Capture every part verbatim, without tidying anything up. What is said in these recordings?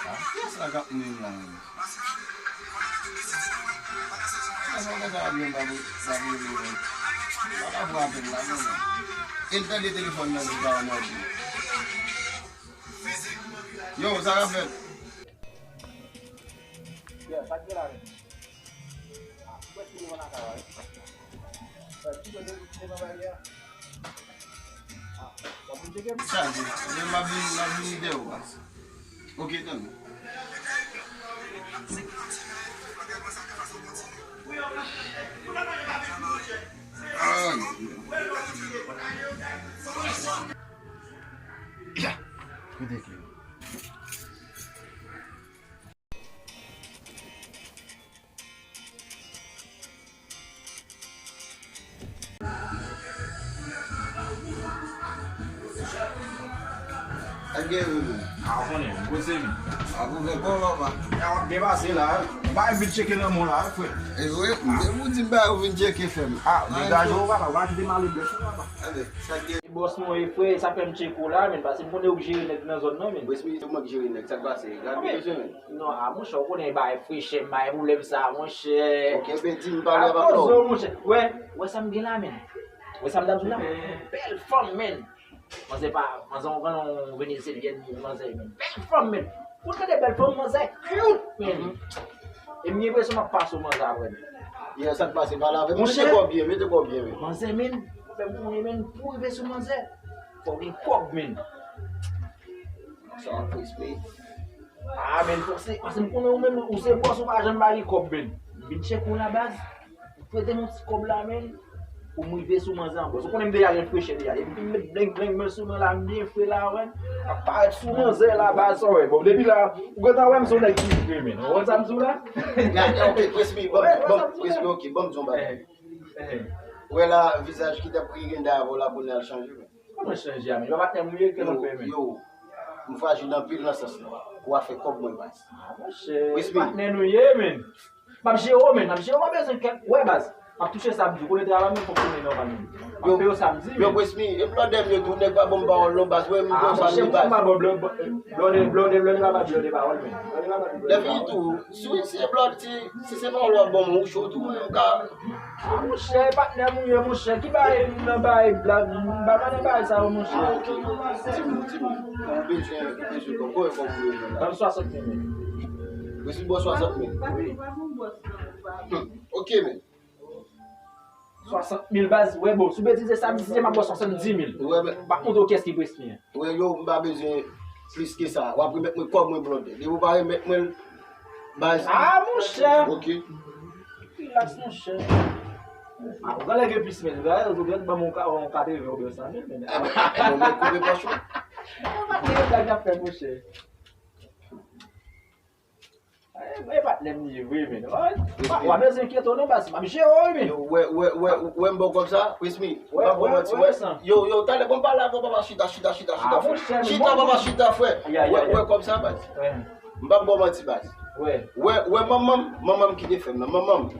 A, kiyès la k ap menm la menm? Kiyès la k ap menm la pou, la pou rele menm? Li pa ka pran apèl la menm. E l tande telefòn nan li pa anmòde. Yo, sa k ap fèt? Yeah, sa k gen la menm? Chaje, men m ap vin, m ap vin dèyè w, baz. Ok, tann. Ay. Ya. Kote kle? Sa gen menm? A, w konnen, m poze m. A, pou fè kòman, papa? A, w ap byen pase la, wi. M pa vin tcheke nan men w la, wi, frè. E vre, m te pou di m ba ou vin tcheke, frè m. A, degaje w, papa, w pa kite m ale blòf non, papa. Anben, sa gen? Bòs mwen, wi, frè, sa fè m tcheke w la, menn, paske m konnen ou k jere nèg nan zòn nan, menn. Wesmy, se mwen k jere nèg, sa k pase? Gade bezwen, menn. Non, a, monchè, ou konnen bagay frechè, m bay pwoblèm sa, monchè. Ok, ben, di m, pale avèk nou. Poze w, monchè. Wè, wè sa m gen la, menn. Wè sa m t ap di w la, menn. Bèl fanm, menn. Manzè pa, manzè yon grann yon venezyèn, manzè, menn. Bèl fanm, menn. Pou w tande bèl fanm, manzè cute, menn. E m gen enpresyon m ap pase w manzè apre, menn. Yeah, sa k pase, pale avè m. Monchè. Mete kò byen, mete kò byen, menn. Manzè, menn, fè m konnen, menn, pou w rive sou manzè, fò w gen kòb, menn. Sa w ap respè. A, menn, fòk se, paske m konnen ou menm, ou se bòs, ou pa janm ba li kòb, menn. M vin tcheke w la, baz. Ou prete m yon ti kòb la, menn. Pou m rive sou manzè an, bòs. Ou konnen m deja gen frechè deja. Depi m met blenng blenng mwen sou mwen la, m byen fre la, wè. M ap parèt sou manzè la, baz, sa w wè. Bon, depi la, ou gentan wè m se yon nèg ki vre, menn. Ou konn sa m di w la? Gade, ok, Wesmy, bon, bon, Wesmy, ok, bon, m di w yon bagay. Ou wè la, vizaj ki t ap ri gen dayè avè w la, kounye a l chanje, menn. Kòman chanje a, menn? E pa patnè m ou ye, kè m ap fè, menn? Yo, m frajil anpil nan sans lan. Pou afè kòb mwen, baz. A, monchè, e patnè nou ye, menn. M ap jere w, menn. M ap jere w, pa bezwen kèk. Wè, baz. M ap touche samdi. Ou konnen travay mwen fonksyone nòmal, menn. M ap peye w samdi, menn. Yo, Wesmy, e blòdè m yo tou, nèg pa ban m pawòl non, baz. Wè, m konn sa m li, baz. Blòdè, blòdè, blòdè, blòdè pa ba blòdè pawòl, menn. Blòdè pa ba blòdè pawòl. Lèfini tou, si, si se blòdè, si, si se pawòl w ap ban m, ou cho tou, mwen, m ka A, monchè, e patnè m ou ye, monchè. Ki bagay m nan bagay blag? M pa nan bagay sa yo, monchè. A, ok. Di m, di m. Ou bezwen, ou bezwen kòb, konbyen kòb ou bezwen la? Ban m swasant mil, menn. Wesmy ba w swasant mil. Pa, pa, pa, pa, pa, pa. Hmm. Ok, menn. Swasant mil baz, wè, bon, si w betize sa, si se m ap ba w swasanndis mil. Wè, men. M ap montre w kiyès ki Wesmy an. Wè, yo, m pa bezwen plis ke sa. W ap remèt mwen kòb mwen, blòdè. Depi w pa remèt mwen l, baz. A, monchè! Ok. Rilaks, monchè. A, ou genlè gen plis, men. Ou genlè, ou genlè ban m yon ka-, yon katreven oubyen san mil, men. Enben, enben, mwen koupe pòch ou. Ou pa t gen blag n ap fè, monchè. E, e patnè m li ye vre, men. W ap bezwen enkyete w non, baz. M ap jere w, wi, men. Yo, wè, wè, wè, wè m ba w kòb sa, Wesmy. M p ap ba w manti, wè. Yo, yo, talè, bon, pale avè w, papa, chita, chita, chita, chita, frè. Chita, papa, chita, frè. Wè, wè kòb sa, baz. M p ap ba w manti, baz. Wè, wè, manman m, manman m ki te fè m nan, manman m.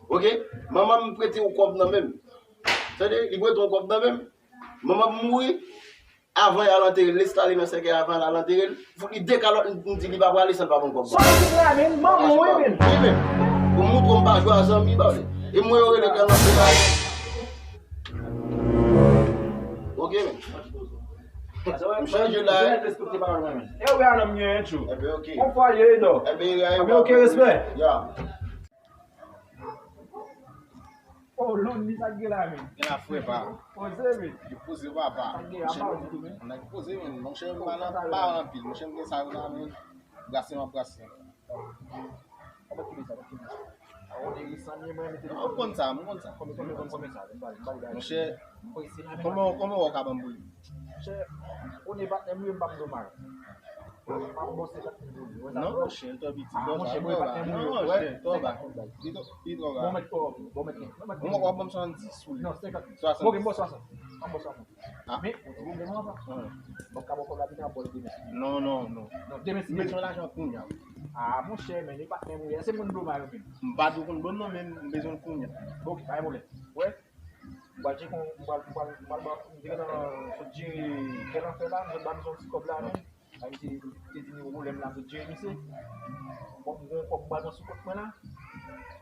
Ok? Manman m prete yon kòb nan men m. Tande, li prete yon kòb nan men m. Manman m mouri. Avan y al antere l, l estale nan sèkèy avan y al antere l. Fout li de kalòt, m, m di li pa prale san l pa ban m kòb. Sa w di la, men, manman w, wi, men. Wi, men. Pou m montre w m pa jwe a zanmi, ba w li. E mwen yo rele kè nan se la. Ok, men. M chanje la. E w a nan m gen tjou. Enben, ok. Yon fwa ye, non. Enben, ok, respè. Ya. Oh, Lonely, sa k gen la, men? Gen la, frè pa. Poze, men. Yo poze, papa. Sa k gen, apa w di tou, men? Nèg poze, men. Monchè, m pa nan, pa anpil. Monchè, m gen sa yo la, men. Brase, m ap brase. Apa ki sa, apa ki sa? A, ou te ri san mil, mwen mete. Non, m konn sa, m konn sa. Konbyen, konbyen, konbyen, konbyen sa? M pa, m pa gade. Monchè, kòman, kòman w ka ban m pou li? Monchè, ou ne patnè m, m pa m do mal. Non, monchè, l twò piti, twò ba. Non, monchè, twò ba. Li twò, li twò ba. Bon, mèt, bon, mèt, mèt. Bon, w ap ban m swasanndis pou li. Non, senkant. Swasanndis. Ok, bon, swasant. An bon, swasant. Men, ou di demen anvan. Bon, ka bon kòb la pita, bòl demen. Non, non, non. Non, demen si demen. M bezwen lajan kounye a. Ah, monchè, men, li pa t menm ou ye. Se moun blo pa yo menm. M pa di w konn blo m non, men m bezwen l kounye a. Ok, pa gen pwoblèm. Wè, m pral tcheke, m pral, m pral, m pral ba, m te gentan sot jere kè lanfè la, m sot ba misye yon ti kòb la, men. Ay, misye te di nou pwoblèm la, sot jere misye. Bon, m gon kòb m pral pran sou kont mwen la.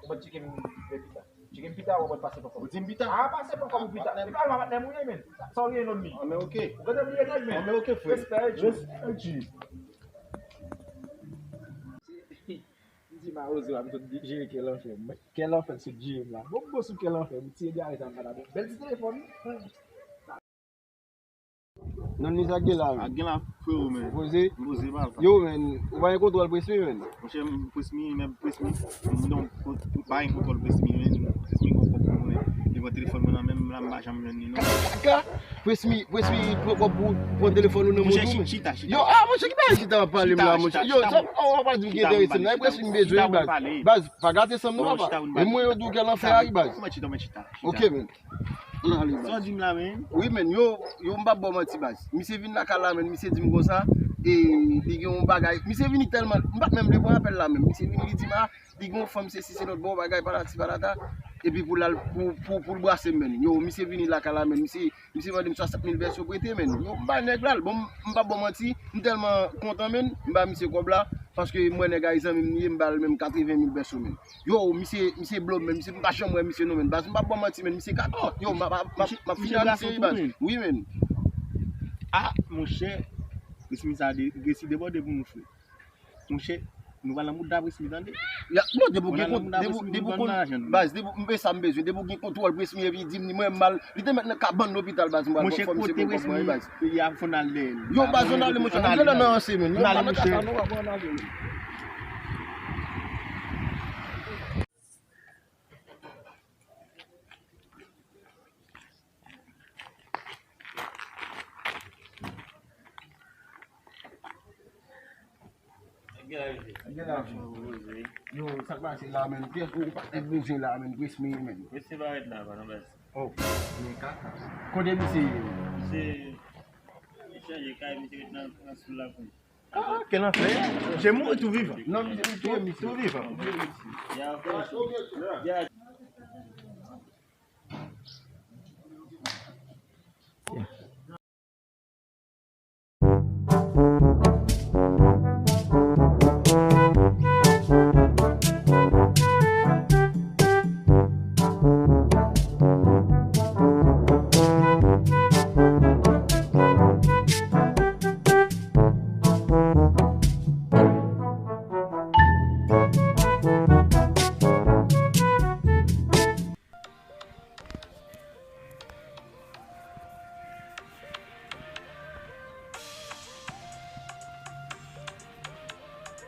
Ou mèt tcheke m lè pita. Tcheke m pita, ou mèt pase pran kòb. Ou di m pita? Ah, pase pran kòb ou pita. Patnè m. E pa patnè m ou ye, men. Sa ou ye, non, mi? Ah, men ok. Ou gentan bliye nèg, men. Ah, men ok, frè. Respè, G. Respè, G. M di mawozo a, m sot jere kè lanfè. Kè lanfè sot jere m la. Bon, m bon sou kè lanfè, m ti egare sa m pa ta bon. Bèl ti telefòn. Non, ni sa gen la, men. A gen la, frero, men. Poze. M poze, papa. Yo, men, ou pa gen kontwòl Presmi, men. Monchè, m Presmi, men Presmi, m non, pa gen kontwòl Presmi, men. Presmi gon kòb pou mwen. Li pran telefòn mwen nan men m la, m pa janm jwenn li, non. Ka, ka, ka. Presmi, Presmi pran kòb pou pran telefòn ou nan men w tou, men. Monchè, chita, chita. Yo, ah, monchè, ki bagay chita w ap pale m la, monchè? Yo, sa, oh, w ap di m ki enterese m la. E Presmi m bezwen, baz. Baz, pa gate san m non, papa. E mwen yo di w kè lanfè a, wi, baz. Kòman chita, men chita, chita. Ok, men. Ann ale, baz. Sa w di m la, men? Wi, men, yo, yo, m p ap ba w manti, baz. Misye vin lakay la, men, misye di m konsa, e, li gen yon bagay. Misye vini tèlman, m pa t menm vle pran apèl la, men. Misye vini, li di m, ah, li gen yon fanm, se si, se lòt, bon, bagay, patati, patata. Epi pou l al, pou, pou, pou l brase m, men. Yo, misye vini lakay la, men. Misye, misye mande m swasant mil pèso prete, men. Yo, m bay nèg la l. Bon, m, m p ap ba w manti, m tèlman kontan, men. M ba misye kòb la, paske m wè nèg a e zanmi m li ye, m ba l menm katreven mil pèso, men. Yo, misye, misye blo m, men, misye, m pa janm wè misye non, men. Baz, m p ap ba w manti, men, misye ka, yo, m ap, m ap, m ap fini ak misye, baz. Wi, men. Ah, monchè, Presmi sa de, resi debòde pou nou, frè. Monchè, nou pral nan mouda Presmi, tande? Ya, non, depi w gen kont, depi, depi w konn, baz, depi, m, e sa m bezwen, depi w gen kontwòl Presmi, epi di m ni mwen m mal, li te mèt nan kabann lopital, baz, m pral fè misye pran kòb mwen, baz. Peyi a fò n al dèyè l. Yo, baz, ann ale, monchè, nou gentan nan ranse, men. Yo, ann ale, monchè. Yo, sa k pase la, men? Kiyès ou pa t bezwen la, men? Presmi, men. Presmi pa ret la, pa nan baz. Oh, men kaka. Kote misye ye? Misye, misye chanje kay, misye ret nan, nan soul la kounye a. Ah, kè lanfè. Misye mouri tou vivan. Non, misye tou vivan. Tou vivan.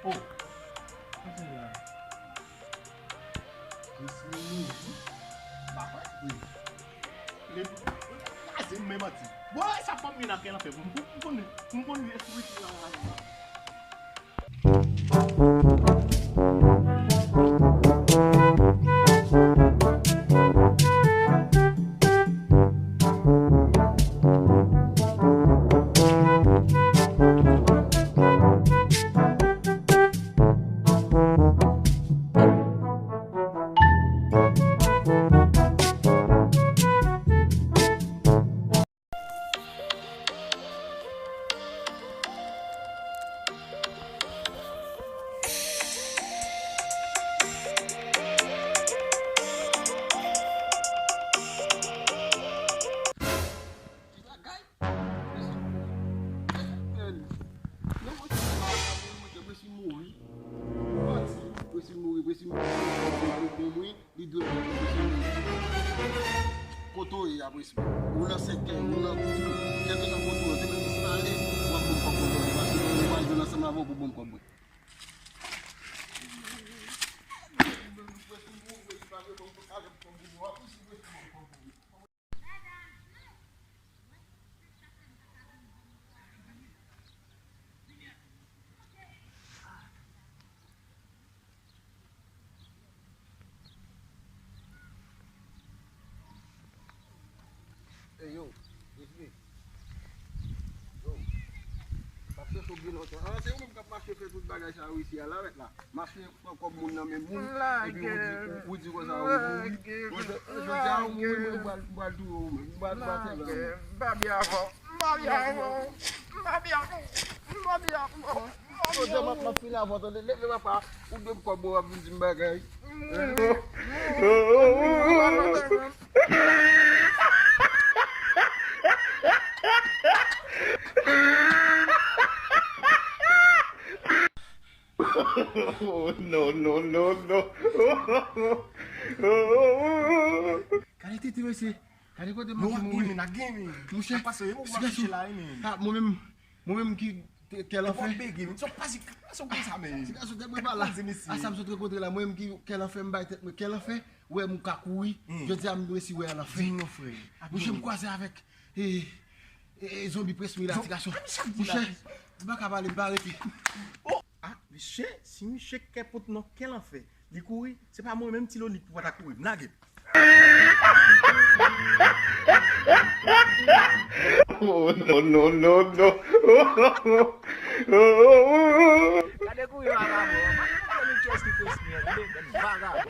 Oh, kote la? Jis mouri. M pa kwè. Wi. Li kraze m, men manti. Bon, sa fò m gen nan kè lanfè. M konn, m konn, m konn espirityèl la. Li dwe mouri pou Presmi. Kote w ye a, Presmi? Ou nan sèkèy, ou nan kout, kèlkeswa kote w ye, depi Presmi ale, w ap ban m kòb mwen, paske mwen pral jwenn ansanm avè w pou ban m kòb mwen. Ey, yo, Presmi. Ah, se ou menm k ap mache fè tout bagay sa yo isi a la, mèt la. Mache pran kòb moun nan men moun, epi ou di, ou, ou di konsa ou mouri. Jodi a ou mouri, mwen m pral, m pral touye ou menm. M pral, m pral fè zam. M pa byen avè w. M pa byen avè w. M pa byen avè w. M pa byen avè w. Jodi a m ap, m ap fini avè w, tande. Leve papa, ou dwe m kòb ou ap vin di m bagay. Oh, no, no, no, no. Gade tete mesye. Gade kote moun ki mouri. Mouche, ti gason. Ah, mwen menm, mwen menm ki te- kè lanfè. Ti gason te mwen pa la. A sa m sot rankontre la, mwen menm ki kè lanfè, m bay tèt mwen kè lanfè. Wè m ka kouri. Jodi a m resi wè a lanfè. Mouche, m kwaze avèk e, e, e zonbi près mwen la, ti gason. Mouche, m pa ka pale, m pa rete. Ah, mesye, si misye kè pot non kè lanfè, li kouri, se pa mwen menm ti Loli pou pa ta kouri. M lage. Oh, no, no, no, no. Gade kouri vagabon. Mwen pa konn kiyès ki prens mwen, tande, bann vagabon.